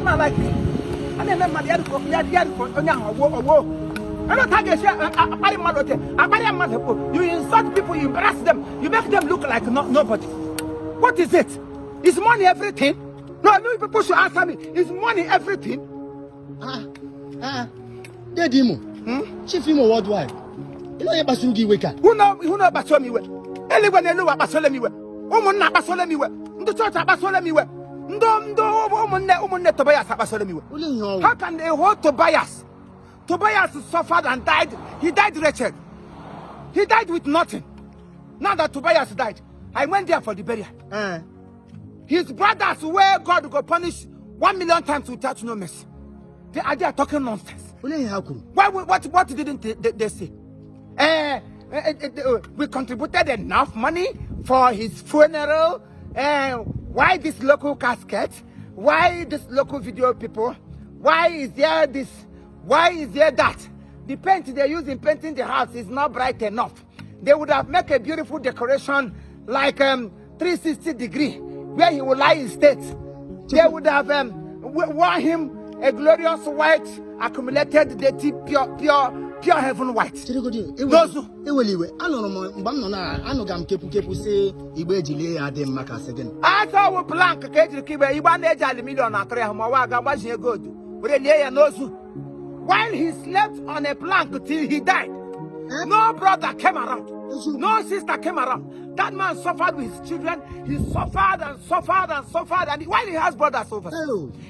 not like me. I never met my other I don't think you insult people, you embarrass them, you make them look like nobody. What is it? Is money everything? No, I know people should answer me. Is money everything? Imo. Chief Imo worldwide. You know Basugi Weka. Who know Basomi? Anyone they know Basolemi? Woman Basolemi? The church Basolemi? Tobias Basolemi? How can they hold Tobias? Tobias suffered and died. He died wretched. He died with nothing. Now that Tobias died, I went there for the burial. His brothers, where God will punish 1 million times without no mercy. They are there talking nonsense. What didn't they say? We contributed enough money for his funeral. Why this local casket? Why this local video people? Why is there this? Why is there that? The paint they use in painting the house is not bright enough. They would have made a beautiful decoration like 360 degree where he would lie in state. They would have worn him a glorious white accumulated dirty pure heaven white. Those I saw blank while he slept on a plank till he died. No brother came around. No sister came around. That man suffered with his children. He suffered and suffered and suffered. And while he has brothers over,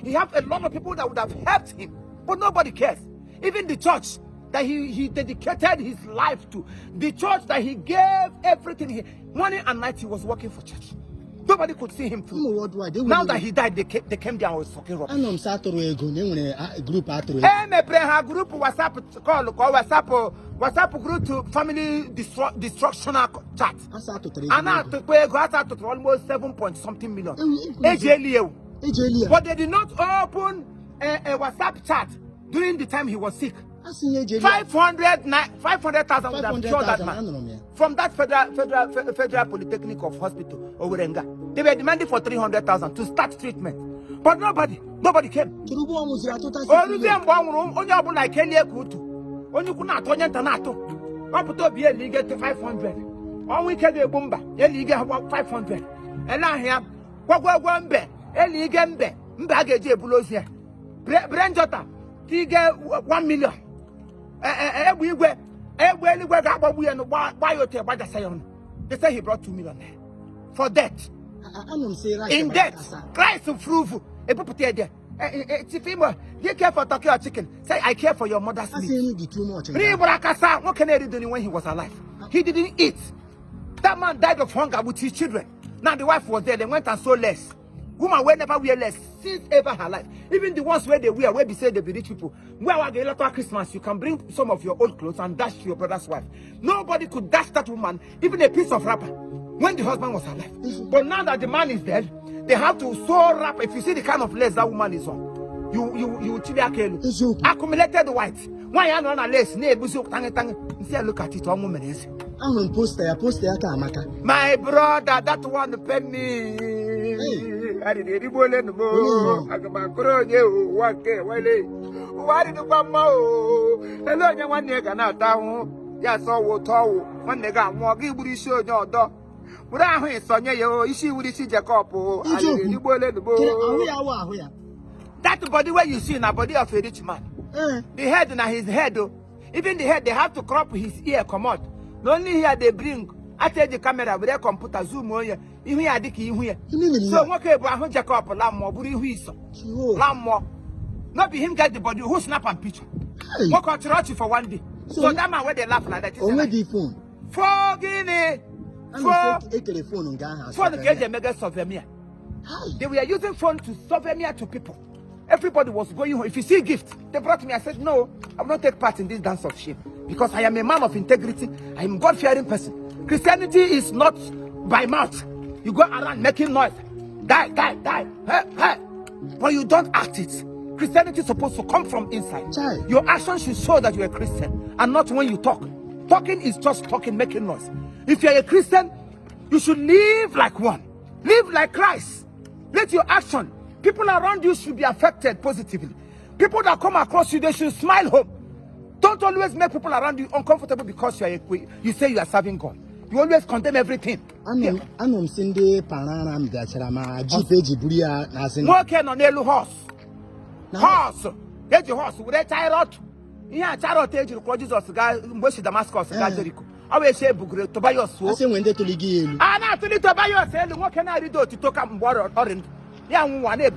he has a lot of people that would have helped him. But nobody cares. Even the church that he dedicated his life to. The church that he gave everything. Morning and night he was working for church. Nobody could see him through. Now that he died, they came down with fucking rubbish. Group WhatsApp group to family destructional chat. And I took almost 7-point-something million. But they did not open a WhatsApp chat during the time he was sick. 500,000 would have killed that man. From that federal polytechnic of hospital, Owerenga. They were demanding for 300,000 to start treatment. But nobody came. Only could not turn Tanato. Up to be a legal to 500. On we can do a bomba, a legal 500. And I have one bed, a legal bed, baggage bulosia. Brandjota, Tiga 1 million. We were about we and buy your tail by the Sion. They say he brought 2 million for debt. In debt, Christ of fruit, a property there. Chiefimo, you care for turkey or chicken? Say, I care for your mother's meat. What can he do when he was alive? He didn't eat. That man died of hunger with his children. Now the wife was there, they went and sold less. Woman will never wear less since ever her life. Even the ones where they wear, where they say they be rich people. Where are the lot of Christmas? You can bring some of your old clothes and dash to your brother's wife. Nobody could dash that woman, even a piece of wrapper, when the husband was alive. But now that the man is dead, they have to sew wrap. If you see the kind of lace that woman is on, you accumulated white. Why are not a lace? Look at it, one woman is. My brother, that one penny. I did it. I got my crony. What care? Why did you come out? Hello, you want to get down. Yes, all will tell when they got more. Give you show your dog. But I hear Sonia, you see, would you see Jacob? That body where you see in a body of a rich man. The head and his head, even the head, they have to crop his ear, come out. The only here they bring, I tell the camera with their computer zoom on you. If you are dicky here. So, what about Jacob, Lammo, Buri Huiso? Lammo. Not be him get the body who snap and picture. Walk out to watch you for 1 day. So that man where they laugh like that. Already phone. For Guinea. For the get mega souvenir. They were using phone to souvenir to people. Everybody was going home. If you see gift, they brought me. I said, no, I will not take part in this dance of shame. Because I am a man of integrity. I am a God-fearing person. Christianity is not by mouth. You go around making noise. Die. Hey. But you don't act it. Christianity is supposed to come from inside. Your actions should show that you are a Christian. And not when you talk. Talking is just talking, making noise. If you are a Christian, you should live like one. Live like Christ. Let your action People around you should be affected positively. People that come across you, they should smile home. Don't always make people around you uncomfortable because you say you are serving God. You always condemn everything. I'm Cindy Panam Dacharama, Jiburia, Nasin. Working on a horse. Horse. Get your horse with a tyrant. Yeah, Charlotte, Jesus, Bush Damascus, Jericho. I will say, Tobias. I say when they to Ligi. I now to Tobias, what can I do to talk about water orange? Young one, I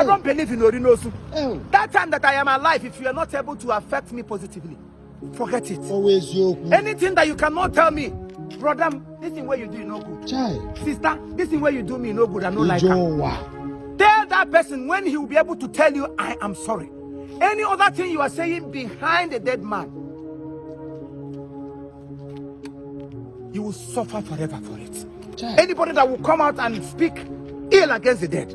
don't believe in Orinosu. That time that I am alive, if you are not able to affect me positively, forget it. Always you. Anything that you cannot tell me, brother, this thing where you do no good. Child. Sister, this thing where you do me no good and no like her. Tell that person when he will be able to tell you, I am sorry. Any other thing you are saying behind a dead man, you will suffer forever for it. Child. Anybody that will come out and speak ill against the dead.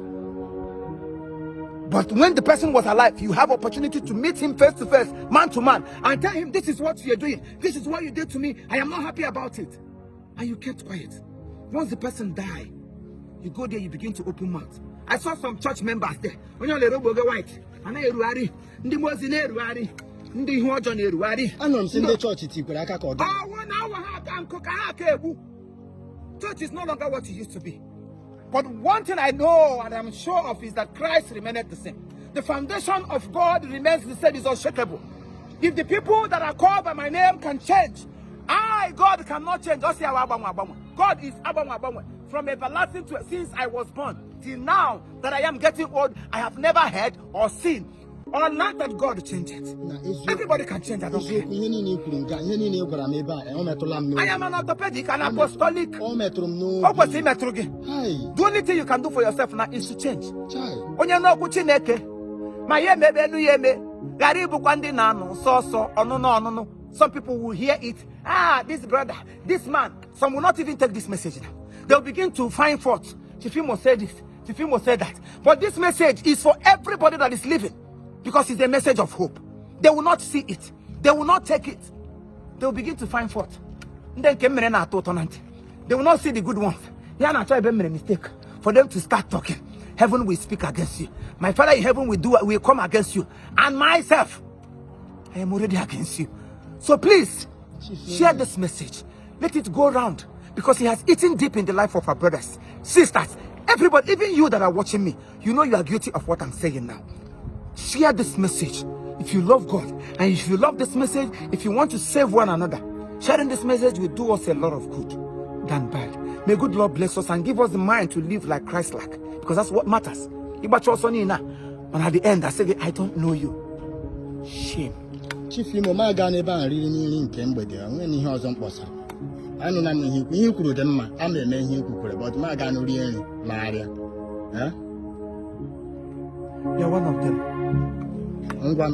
But when the person was alive, you have opportunity to meet him face to face, man to man, and tell him, this is what you're doing. This is what you did to me. I am not happy about it. And you kept quiet. Once the person died, you go there, you begin to open mouth. I saw some church members there. When you're a little white, and I was in Eruari. I know the church. Church is no longer what it used to be. But one thing I know and I'm sure of is that Christ remained the same. The foundation of God remains the same, is unshakable. If the people that are called by my name can change, God cannot change. God is Abama. From everlasting to since I was born till now that I am getting old, I have never heard or seen or not that God changed it. Everybody can change. I don't care. I am an orthopedic and apostolic. The only thing you can do for yourself now is to change. Some people will hear it. This brother, this man. Some will not even take this message now. They'll begin to find fault. Chifimo said this. Chifimo said that. But this message is for everybody that is living. Because it's a message of hope. They will not see it. They will not take it. They will begin to find fault. They will not see the good ones. They are not trying to make a mistake. For them to start talking. Heaven will speak against you. My Father in heaven will come against you. And myself, I am already against you. So please, share this message. Let it go around. Because he has eaten deep in the life of our brothers, sisters, everybody, even you that are watching me. You know you are guilty of what I'm saying now. Share this message. If you love God, and if you love this message, if you want to save one another, sharing this message will do us a lot of good than bad. May good Lord bless us and give us the mind to live like Christ-like. Because that's what matters. And at the end, I say, I don't know you. Shame. Chiefimo, my gun about reading in Cambodia, when he was on Posa. I know I'm he could them, I'm the man he could, but my gun really, Maria. Huh? You're one of them. I'm one.